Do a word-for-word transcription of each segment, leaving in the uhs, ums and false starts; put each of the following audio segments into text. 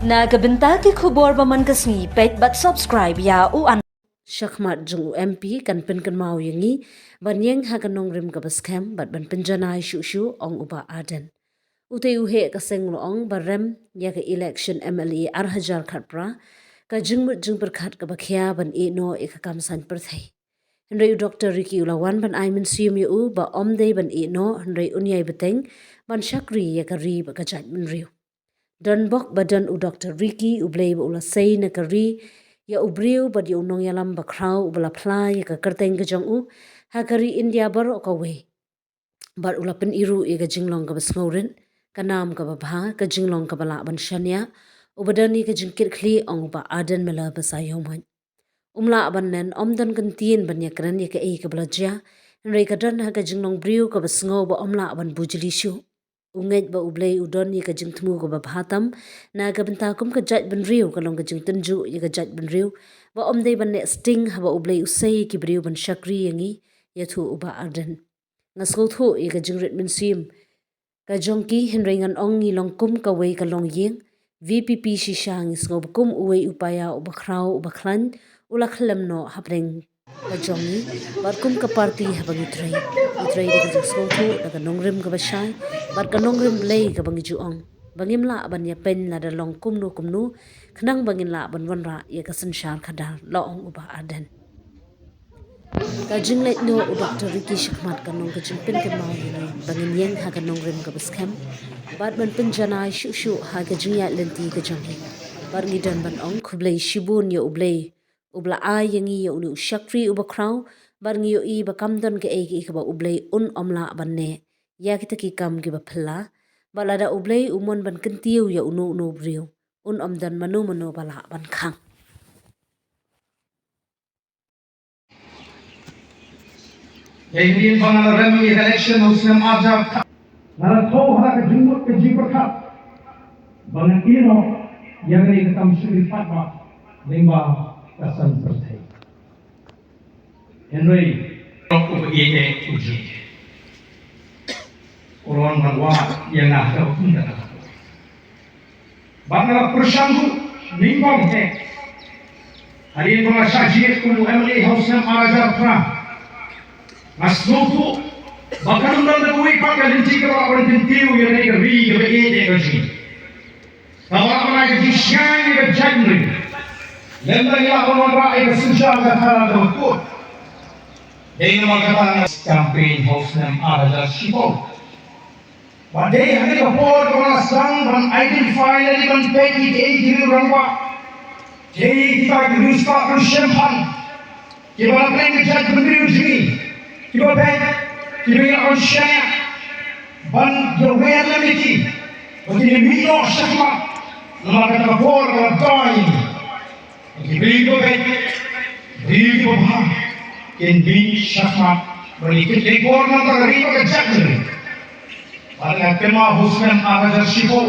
Na ka bynta ki khubor ba man ka sngi, peit bad subscribe ïa u an. Shakhmat jong u M P kan pynkynmaw ïa ngi ban ïeng ha ka nongrim kaba skhem bad ban pynjanai shuh shuh, ong u Bah Ardent. Utei u heh ka seng u la ong ba rem ïa ka election M L A ar hajar khatphra, ka jingmut jingpyrkhat kaba khia ban ïeh noh ïa ka kam saiñ pyrthei. Hynrei u Doktor Ricky u la wan ban ai mynsiem ïa u ba ym dei ban ïeh noh, hynrei un ïai bteng ban shakri ïa ka ri bad ka jaitbynriew. Don bok ba don u Doktor Ricky, U Blei ba u la sei na ka ri ïa u briew bad ïa u nongïalam bakhraw uba la phla ïa ka kyrteng ka jong u ha ka ri India baroh kawei. Bad u la pynïaroh ïa ka jinglong kaba sngewrit, ka nam kaba bha, ka jinglong kaba lah ban shaniah, uba don ïa ka jingkitkhlieh, ong u Bah Ardent Miller Basaiawmoit. Um lah ban nen, ym don kyntien ban ïakren ïa kaei kaba la jia, hynrei ka don ha ka jinglong briew kaba sngew ba ym lah ban bujli shuh. U ngeit ba U Blei u don ïa ka jingthmu kaba bha tam na ka bynta kum ka jaitbynriew, ka long ka jingtynjuh ïa ka jaitbynriew ba ym dei ban neh sting haba U Blei u sei ïa ki briew ban shakri ïa ngi, ïathuh u Bah Ardent. Nga sngewthuh ïa ka jingrit mynsiem ka jong ki, hynrei ngan ong ngi long kum kawei ka longïing. V P P shisha ngi sngew ba kum uwei u paia uba khraw uba khlaiñ u la khyllem noh hapdeng ka jong ngi, bad kum ka party haba ngi trei, ngi trei da ka jingsngewthuh, da ka nongrim kaba shai bad ka nongrim Blei kaba ngi ju ong ba ngim lah ban ïapeiñ lada long kumno kumno, khnang ba ngin lah ban wanrah ïa ka synshar khadar, la ong u Bah Ardent. Ka jingleit noh u Doktor Ricky shakhmat kan long ka jingpynkynmaw ïa ngi ba ngin ïeng ha ka nongrim kaba skhem bad ban pynjanai shuh shuh ha ka jingïaid lynti ka jong ngi. Bad ngi don ban ong khublei shibun ïa U Blei uba la ai ïa ngi ïa une u shakri uba khraw, bad ngi ïohi ba kam don kaei kaei kaba U Blei un ym lah ban neh ïa kita ki kam kiba phylla. Bad lada U Blei u mon ban kyntiew ïa uno uno u briew, un ym don mano mano ba lah ban khang. Ïa, hadien ba nga la rem ïa ka election ha u snem ar hajar, nga la thew ha ka jingmut ka jingpyrkhat ba ngan ïeh noh ïa kane ka kam shakri paidbah lyngba ka saiñ pyrthei. Hynrei u ba ïeit u jied u la wan ban wad ïa nga ha ka bynta. Bad nga la pyrshang ruh nyngkong eh, hadien ba nga shah jied kum u M L A ha u snem ar hajar phra, nga sngewthuh ba kan ym don da kawei pat ka lynti kaba lah ban kyntiew ïa kane ka ri kaba ïeit ïa ka jong ngi, kaba lah ban ai ka jingshngaiñ ïa ka jaitbynriew, lymda ngi lah ban wanrah ïa ka synshar ka khadar kaba kut. Dei namar kata nga campaign ha u snem ar hajar shiphew. Bad dei ha kane ka por kaba nga sdang ban identify lane ban peit ïa kiei ki riew rangbah, kiei kita ki riewstad riewshemphang kiba la pynlong ka jaitbynriew jong ngi, kiba beit, kiba ïa ong shaniah, ban ïa wer lem ïa ki ba kin ïa mih noh shakhmat. Namar kata ka por kaba dei ki briew kiba beit, briew kiba bha kin mih shakhmat ban ïa kit lyngngoh na ka ri bad ka jaitbynriew. Bad nga kynmaw ha u snem ar hajar shiphew,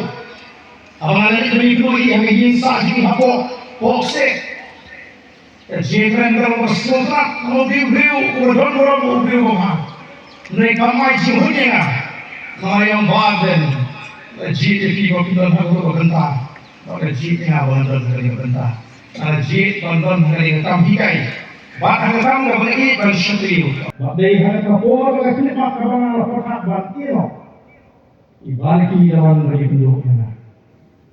haba nga la leit ban ïakynduh ïa ka ïing sah jong ngi hapoh, hapoh kseh. Ka jingkren ka long ba sngewtynnat, u briew, u briew uba don burom, u briew uba bha. Hynrei kam ai jinghuh ïa nga. Nga ong Bah Ardent, la jied ïa phi ba phin don ha kata ka bynta. Bad la jied ïa nga ban don ha kane ka bynta. Nga la jied ban don ha kane ka kam hikai bad ha ka kam kaba ïeit ban shakri. Bad dei ha kata ka por ba ka khyllipmat kaba nga la pyrkhat ban ïeh noh, i Bah Ricky i la wan ban ïakynduh ïa nga.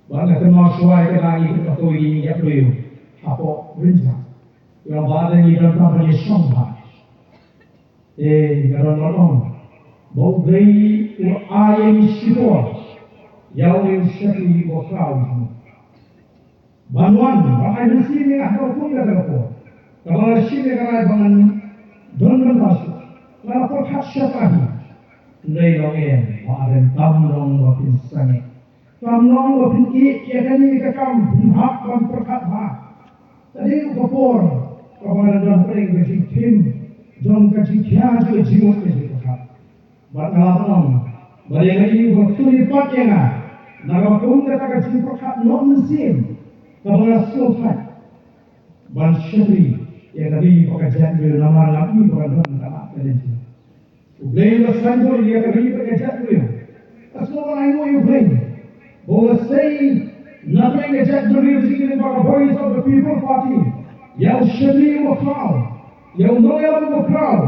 Bad nga kynmaw shuwa ïa kata ngi kynmaw ïa ka briew hapoh Rynjah. Ïa Bah Ardent, ngi don tang ban ïashong bha. Te nga don ban ong ba U Blei u ai ïa ngi shipor ïa une u shakri uba khraw jong ngi. Ban wan ban ai mynsiem ïa nga ha kaba kum kata ka por, kaba nga la shim ïa ka rai ba ngan don bynta shuh, nga la pyrkhat shaphrang hi. Hynrei long em, Bah Ardent, kam long ba phin sangeh. Kam long ba phin ïeh ïa kane ka kam, phin hap ban pyrkhat bha. Ka dei ka por kaba nga la don hapdeng ka jingtim jong ka jingkhia jong ka jingmut ka jingpyrkhat. Bad nga la ong ba dei ka ïing ba khlem pat ïa nga na ka kum kata ka jingpyrkhat noh mynsiem kaba nga sngewthait ban shakri ïa ka ri bad ka jaitbynriew namar nga i ba ka don ka lad ka lynti. U Blei u la sngewthuh ïa ka ri bad ka jaitbynriew. Ka sngewbha ïa U Blei ba u la sei na Na pdeng ka jaitbynriew jong ngi, ka Voice of the People Party, ïa u shakri uba khraw, ïa u nongïalam uba khraw,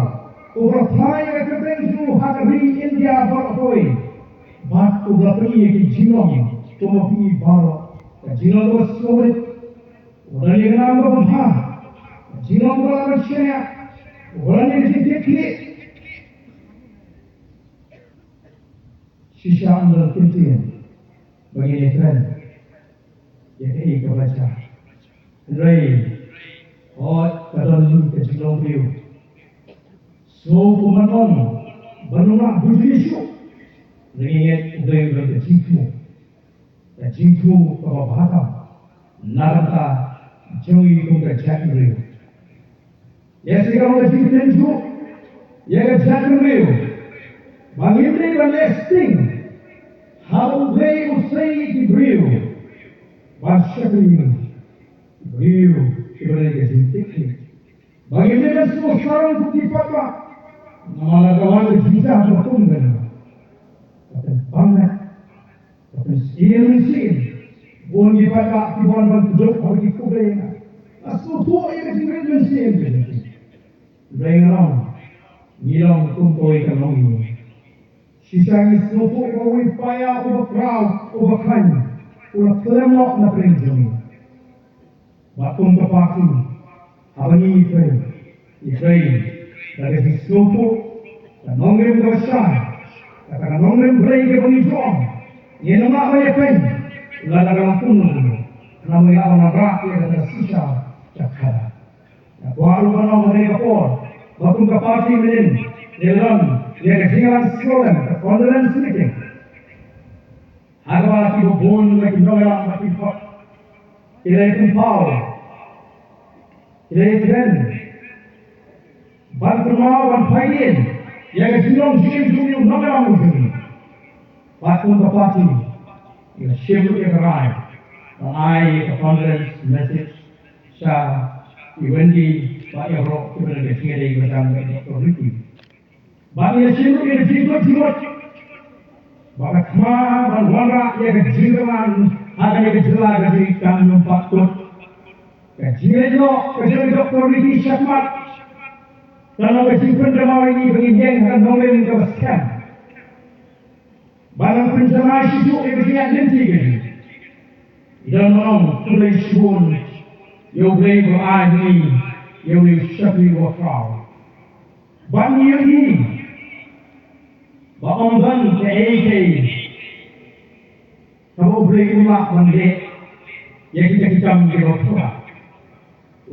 uba la phai ïa ka kyrteng jong u ha ka ri India baroh kawei. Bad uba la pyni ïa ki jinglong kum ma phi baroh. Ka jinglong kaba sngewrit, uba don ïa ka nam kaba bha, ka jinglong kaba la ban shaniah, uba don ïa ka jingkitkhlieh. Shisha ym don kyntien ba ngin ïakren ïa kaei kaba jia. Hynrei hooid, ka don ka jinglong briew. Sngew kumno ban ong ba nang lah bujli shuh. Hynrei ngi ngeit U Blei u don ka jingthmu, ka jingthmu kaba bha tam na ka bynta jong ngi kum ka jaitbynriew. Ïa, shisha ka jingtynjuh ïa ka jaitbynriew ba ngim dei ban leh sting haba U Blei u sei ïa ki briew ban shakri, ki briew kiba don ka jingkitkhlieh. Ba ngim dei ban sngewsarong kum ki paidbah namar lada wan ka jingjia ba kum kane. Ka pynbang, ka pynsyier mynsiem. Bun ki paidbah ki wan ban kdup ha ki khublei. Nga sngewthuh ïa ka jingrit mynsiem ka jong ki. Hynrei ngi long, ngi long kum kawei ka longïing. Shisha ngi sngewthuh ba uwei u paia uba khraw, uba khlaiñ, u la khlem noh na pdeng jong ngi. Bad kum ka party, haba ngi trei, ngi trei da ka jingsngewthuh, ka nongrim kaba shai, kata ka nongrim Blei kaba ngi ju ong, ngin ym lah ban ïapeiñ lada ka long kumno kumno. Namar ngi lah ban wanrah ïa kata ka shisha ka khadar. Nga kwah ruh ban ong ha kane ka por ba kum ka party mynnin ngi la don ïa ka jingïalang sngewlem, ka condolence meeting, ha kaba kiba bun na ki nongïalam ba ki hok ki la ïapynpaw, ki la ïakren ban kynmaw, ban phaidien ïa ka jinglong jingim jong u nongïalam jong ngi. Bad kum ka party ngi la shim ruh ïa ka rai ban ai ïa ka condolence message sha i Wendy bad ïa baroh kiba don ka jingïadei ba dang bad Doctor Ricky. Bad ngi la shim ruh ïa ka jingkut jingmut ba ka thma ban wanrah ïa ka jingkyrmen ha kane ka jylla ka jong ngi kam nym pat kut. Ka jingleit noh ka jong i Doctor Ricky shakhmat ka long ka jingpynkyndit ïa ngi ba ngin ïeng ha ka nongrim kaba skhem. Ba nang pynjanai shuh shuh ïa ka jingïaid lynti ka jong ngi. Ngi don ban ong khublei shibun ïa U Blei ba u ai ha ngi ïa une u shakri uba khraw. Ba ngi ïohi ba ym don kaei kaei kaba U Blei um lah ban leh ïa kita ki kam kiba pura.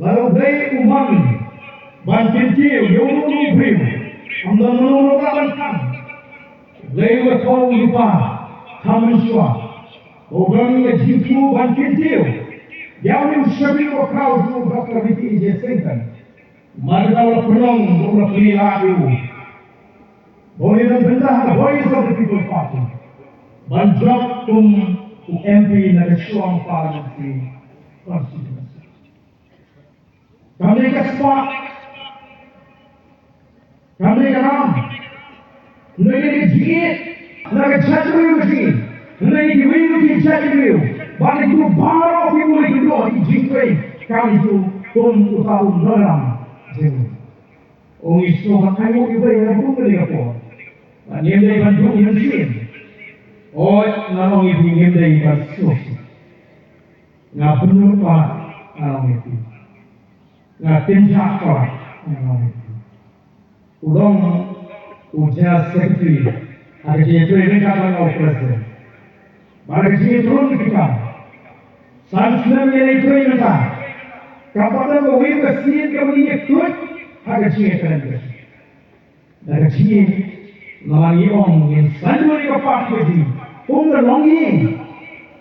Lada U Blei u mon ban kyntiew ïa uno uno u briew, ym don mano mano ba lah ban khang. U Blei u la thew u Lypa ha mynshuwa ba u don ka jingthmu ban kyntiew ïa une u shakri uba khraw jong u Doctor Ricky A J Syngkon. Namar kata u la pynlong, u la plie lad ïa u ba un ïadon bynta ha ka Voice of the People Party ban jop kum u M P na ka Shillong Parliamentary Constituency. Kam dei ka spah, kam dei ka ram, hynrei dei ka jingïeit na ka jaitbynriew ka jong ngi, hynrei kiwei ruh ki jaitbynriew bad kiwei baroh kiwei ki doh ki jingtrei kam jong u kum uta u nongïalam jong ngi. Ong i sngewbha, ai nguh ïa U Blei ha kum kane ka por. Ba ngim dei ban duh mynsiem. Oi, nga ong ïa phi, ngim dei ban sngewsih. Nga pynlut palat, nga ong ïa phi. Nga kynjah palat, nga ong ïa phi. U long u General Secretary ha ka jingïatrei ryngkat bad u President. Bad ha ka jingïatrei ryngkat, san snem ïa la ïatrei mynta. Kam pat don kawei ka sien kaba ngi ïaktuid ha ka jingïatrei ryngkat. Da ka jingïeit, namar ngi ong ngin saiñdur ïa ka party ka jong ngi kum ka longïing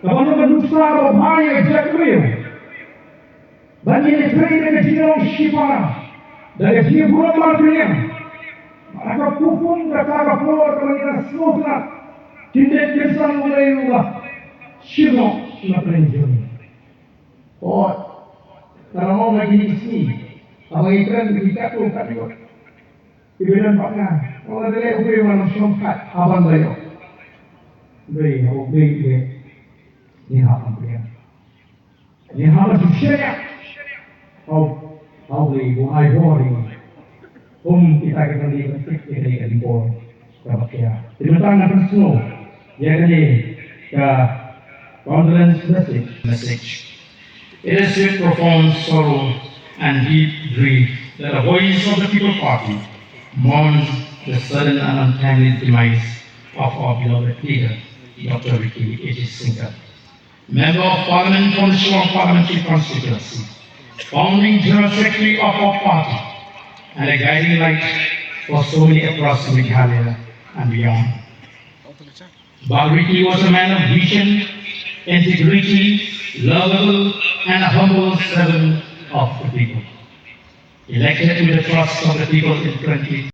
kaba long ka nuksa kaba bha ïa ka jaitbynriew. Ba ngin ïatrei da ka jinglong shipara, da ka jingburom marpyrshah. Bad ha ka pud kum kata ka por kaba ngin ïa sngewtynnat, khyndiat khynsan U Blei u la shim noh na pdeng jong ngi. Hooid, ka la long ka jingïaseng haba ngi kren ki katto katne. Ki ba don bad nga, nga la dei U Blei, nga la shong pat ha ban la ïoh. Blei, ha U Blei, U Blei. Ngi hap ban pyrshang. Ngi hap ban shu shaniah. Hau, hau dei bu ai bor ïa ngi. Kum kita ki kali ban tip ïa kane ka dei bor kaba khia. Te mynta ngan pynsngew ïa kane ka condolence message. Message. It is with profound sorrow and deep grief that the Voice of the People Party mourns the sudden and untimely demise of our beloved leader, Doctor Ricky A J Syngkon, Member of Parliament from the Shillong Parliamentary Constituency, founding General Secretary of our party, and a guiding light for so many across Meghalaya and beyond. Bah Ricky was a man of vision, integrity, lovable, and a humble servant of the people. Elected with the trust of the people in twenty